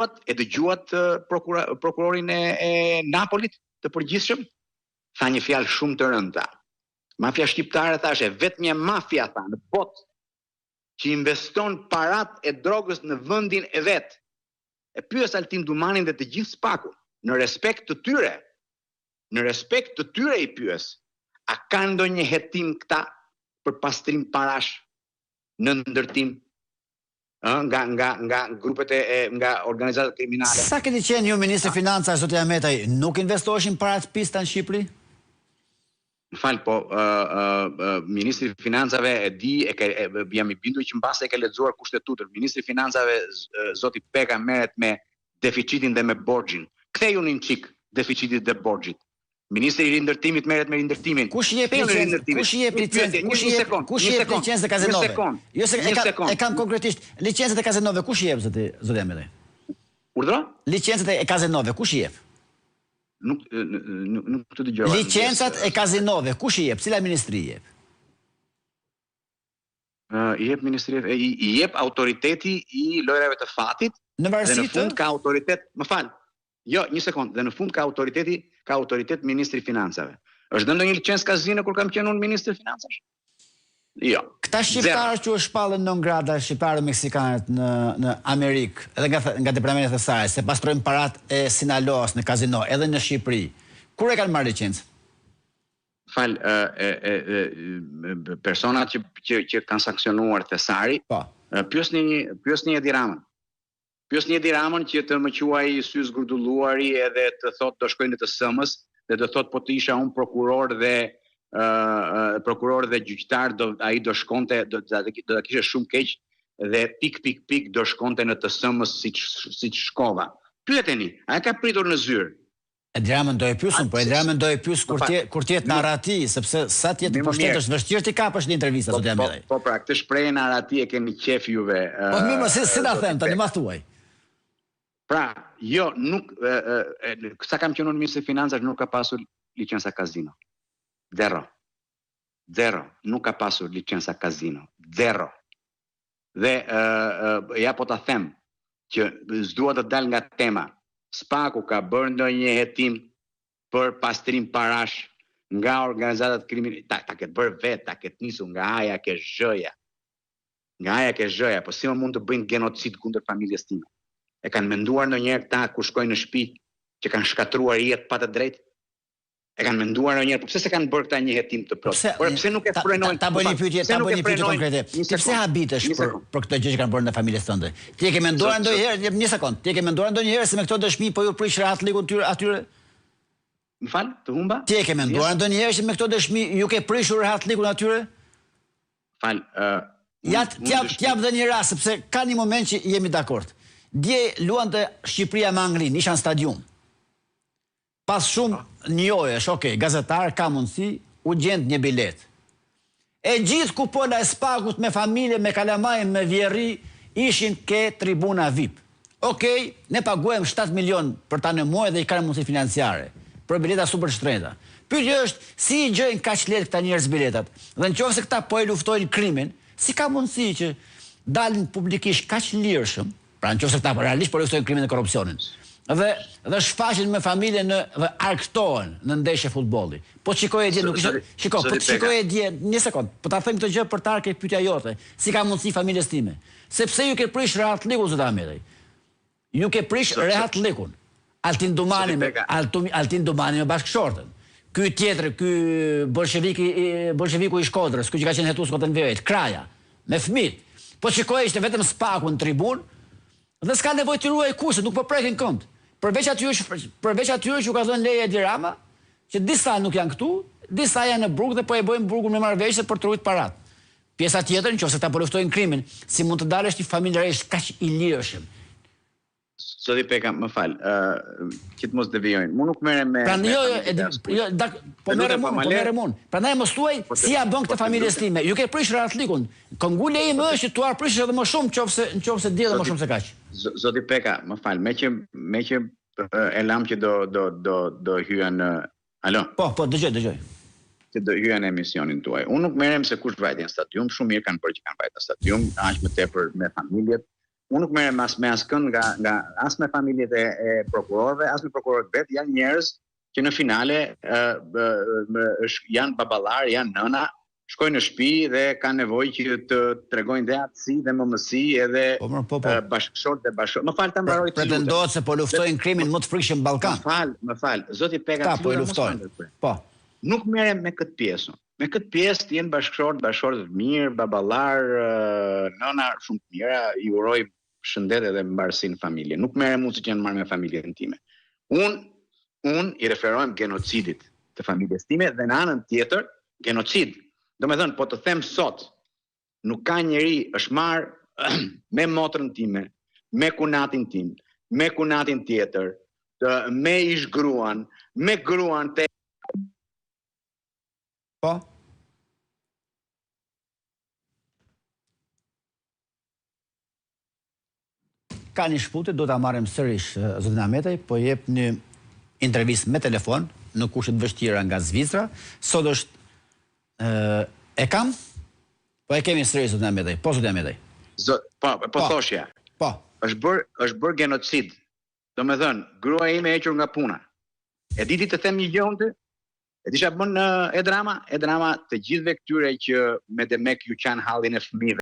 dëgjuat, e dëgjuat prokura, prokurorin e, e Napolit të përgjithshëm? Tha një fjalë shumë të rëndë. Mafia shqiptare tha është e vetmja mafia tha në botë që investon parat e drogës në vendin e vet. E pyes Altin Dumanin dhe të gjithë SPAK-un, në respekt të tyre, në respekt të tyre i pyes, a kanë ndonjë hetim këta për pastrim parash në ndërtim ë nga nga nga grupet e, e nga organizatat kriminale. Sa keni qenë ju ministër financash zoti Ahmetaj, nuk investoheshin para të pista në Shqipëri? Më fal, po ë ë ministri i financave e di, e ke, e, jam i bindur që mbase e ke lexuar kushtetutën. Ministri i financave zoti Peka merret me deficitin dhe me borxhin. Kthejuni një çik deficitit dhe borxhit. Ministri i rindërtimit merret me rindërtimin. Kush i jep licencë? Kush i jep licencë? Kush i jep kush i jep licencë të kazinove? Jo se e kam e kam konkretisht licencat e kazinove kush i jep zoti zoti Ahmetaj? Urdhëro? Licencat e kazinove kush i jep? Nuk nuk nuk të dëgjova. Licencat e kazinove kush i jep? Cila ministri i jep? I jep ministria i, i jep autoriteti i lojrave të fatit. Në varësi të Dhe në fund ka autoritet, më fal, Jo, një sekondë, dhe në fund ka autoriteti, ka autoritet ministri i financave. Është dhënë ndonjë licencë kazino kur kam qenë unë ministër financash? Jo. Këta shqiptarët që u shpallën non grata shqiptarët meksikanët në në Amerikë, edhe nga nga departamenti i thesarit, se pastrojnë paratë e Sinaloas në kazino, edhe në Shqipëri. Kur e kanë marrë licencën? Fal, e, e, e, e, personat që që që kanë sanksionuar thesari, po. Pyesni pyesni Edi Ramën. Pyesni Edi Ramën që të më quajë sy zgurdulluari edhe të thotë do shkoj në të sëmës dhe do thotë po të isha unë prokuror dhe ë prokuror dhe gjyqtar do ai do shkonte do ta do ta kishte shumë keq dhe pik pik pik do shkonte në të sëmës siç siç shkova. Pyeteni, a e ka pritur në zyrë? Edi Ramën do e pyesim, po Edi Ramën do e pyes kur të kur të jetë në arrati, sepse sa të jetë në pushtet është vështirë t'i kapësh në intervista po, zoti po, Ahmetaj. Po, po pra, këtë shprehjen arrati e keni qejf juve. Po mirë, si si ta them tani ma thuaj. Pra, jo, nuk e, e, sa kam qenë unë ministër financash nuk ka pasur licenca kazino. Zero. Zero, nuk ka pasur licenca kazino. Zero. Dhe ë ja po ta them që s'dua të dal nga tema. Spaku ka bërë ndonjë hetim për pastrim parash nga organizatat kriminale, ta, ta ketë bërë vetë, ta ketë nisur nga A-ja ke Zh-ja. Nga A-ja ke Zh-ja, po si më mund të bëjnë genocid kundër familjes time? E kanë menduar ndonjëherë këta kur shkojnë në shtëpi që kanë shkatërruar jetë pa të drejtë? E kanë menduar ndonjëherë, po pse s'e kanë bërë këta një hetim të plotë? Pse, Por pse nuk e frenojnë? Ta, ta bëj një pyetje, ta bëj një pyetje konkrete. Ti pse habitesh për për këtë gjë që kanë bërë ndaj familjes tënde? Ti e ke menduar ndonjëherë, një sekond, ti e ke menduar ndonjëherë se me këto dëshmi po ju prish rahatllikun tyre atyre? Më fal, të humba? Ti e ke menduar ndonjëherë se me këto dëshmi ju ke prishur rahatllikun atyre? Fal, ë Ja të jap të jap dhe një rast sepse ka një moment që jemi dakord. Dje luante Shqipëria me Anglinë, isha në stadium. Pas shumë njohjesh, ok, gazetar, ka mundësi, u gjend një biletë. E gjithë kupola e SPAK-ut me familje, me kalamaj, me vjehrri, ishin ke tribuna VIP. Ok, ne paguajmë 7 milion për ta në muaj dhe i kanë mundësitë financiare, për bileta super të shtrenjta. Pyetja është, si i gjejnë kaq lehtë këta njerëz biletat? Dhe në qoftë se këta po e luftojnë krimin, si ka mundësi që dalin publikisht kaq lirshëm, Pra në qoftë se këta realisht po luftojnë krimin dhe korrupsionin. Dhe dhe shfaqen me familje në dhe argëtohen në ndeshje futbolli. Po të shikoje dje nuk ishte, shiko, po të shikoje dje, një sekond, po ta them këtë gjë për të ardhur ke pyetja jote, si ka mundësi familjes time? Sepse ju ke prish rehatllikun zoti Ahmetaj. Ju ke prish rehatllikun. Altin Dumani me Altin Dumani me bashkëshorten. Ky tjetri, ky bolsheviki, bolsheviku i Shkodrës, ky që ka qenë hetues kohët e Enverit, Kraja, me fëmijët. Po shikoje ishte vetëm Spaku në tribunë dhe s'ka nevojë t'i ruajë kush, se nuk po prekin kënd. Përveç atyre që përveç atyre që u ka dhënë leje Edi Rama, që disa nuk janë këtu, disa janë në burg dhe po e bëjnë burgun me marrëveshje për të ruajtur paratë. Pjesa tjetër, nëse këta po luftojnë krimin, si mund të dalësh ti familjarisht kaq i lirshëm? Zoti Peka, më fal, ë që të mos devijojmë. Unë nuk merrem me Pra jo, jo, e di, jo, dak, po merrem unë, po merrem unë. Prandaj mos thuaj po si ja bën këtë po familjes time. Ju ke prish rahatlikun. Këmbëngulja ime po është që t'ua prishësh edhe më shumë nëse nëse di edhe më shumë se kaq. Zoti Peka, më fal, meqë meqë e lam që do do do do hyja në Alo. Po, po, dëgjoj, dëgjoj. Që do hyja në emisionin tuaj. Unë nuk merrem se kush vajti në stadium, shumë mirë kanë bërë që kanë vajtur në stadium, aq më tepër me familjet. Unë nuk merrem as me askënd nga nga as me familjet e, e prokurorëve, as me prokurorët vetë, janë njerëz që në finale ë janë baballar, janë nëna, shkojnë në shtëpi dhe kanë nevojë që të tregojnë dhe atësi dhe mëmësi edhe po, po, po. bashkëshort dhe bashkëshort. Më fal ta mbaroj të lutem. Pretendohet se po luftojnë krimin më të frikshëm në Ballkan. Më fal, më fal. Zoti Peka, ta po e luftojnë. Po. Nuk merrem me këtë pjesë. Me këtë pjesë të jenë bashkëshort, bashkëshortë të mirë, baballar, nëna shumë të mira, i uroj shëndet edhe mbarësi në familje. Nuk merrem unë siç janë marrë me familjen time. Unë unë i referohem genocidit të familjes time dhe në anën tjetër genocid. Domethënë po të them sot nuk ka njeri është marrë me motrën time, me kunatin tim, me kunatin tjetër, të, me ish gruan, me gruan të Po. Ka një shkëputje, do ta marrim sërish zotin Ahmetaj, po jep një intervistë me telefon në kushte të vështira nga Zvicra. Sot është e kam? Po e kemi sërish zotin Ahmetaj. Po zoti Ahmetaj. Zot, po, po, po thoshja. Po. Është bër, është bër genocid. Domethënë, gruaja ime e hequr nga puna. E di ti të them një gjë unë ty? E di ça bën Edi Rama? Edi Rama të gjithëve këtyre që me demek ju qan hallin e fëmijëve.